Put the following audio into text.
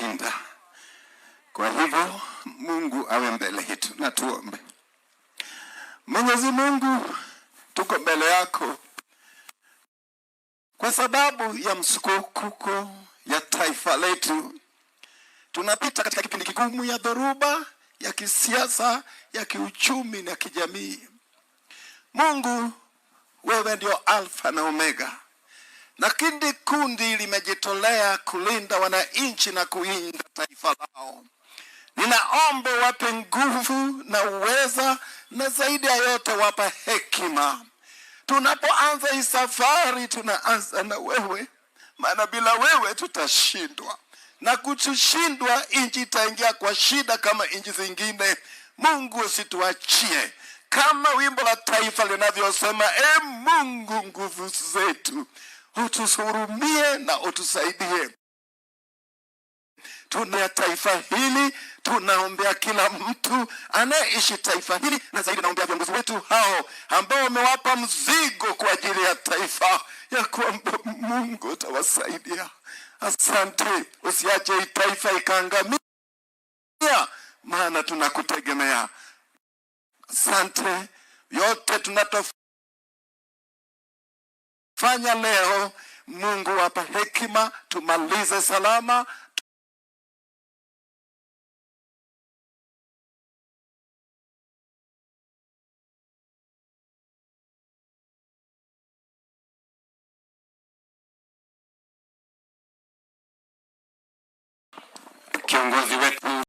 Tutashinda. Kwa hivyo Mungu awe mbele yetu na tuombe. Mwenyezi Mungu, tuko mbele yako kwa sababu ya msukosuko ya taifa letu. Tunapita katika kipindi kigumu ya dhoruba ya kisiasa, ya kiuchumi na kijamii. Mungu, wewe ndio Alfa na Omega, na kindi kundi limejitolea kulinda wananchi na kulinda taifa lao. Ninaomba wape nguvu na uweza, na zaidi ya yote wapa hekima. Tunapoanza hii safari, tunaanza na wewe, maana bila wewe tutashindwa, na kutushindwa nchi itaingia kwa shida kama nchi zingine. Mungu usituachie, kama wimbo la taifa linavyosema, e Mungu nguvu zetu, utuhurumie na utusaidie. Tuna taifa hili, tunaombea kila mtu anayeishi taifa hili, na zaidi naombea viongozi wetu hao ambao wamewapa mzigo kwa ajili ya taifa, ya kwamba Mungu utawasaidia. Asante, usiache hii taifa ikaangamia, maana tunakutegemea. Asante, yote tunatofanya leo, Mungu wapa hekima, tumalize salama. Kiongozi wetu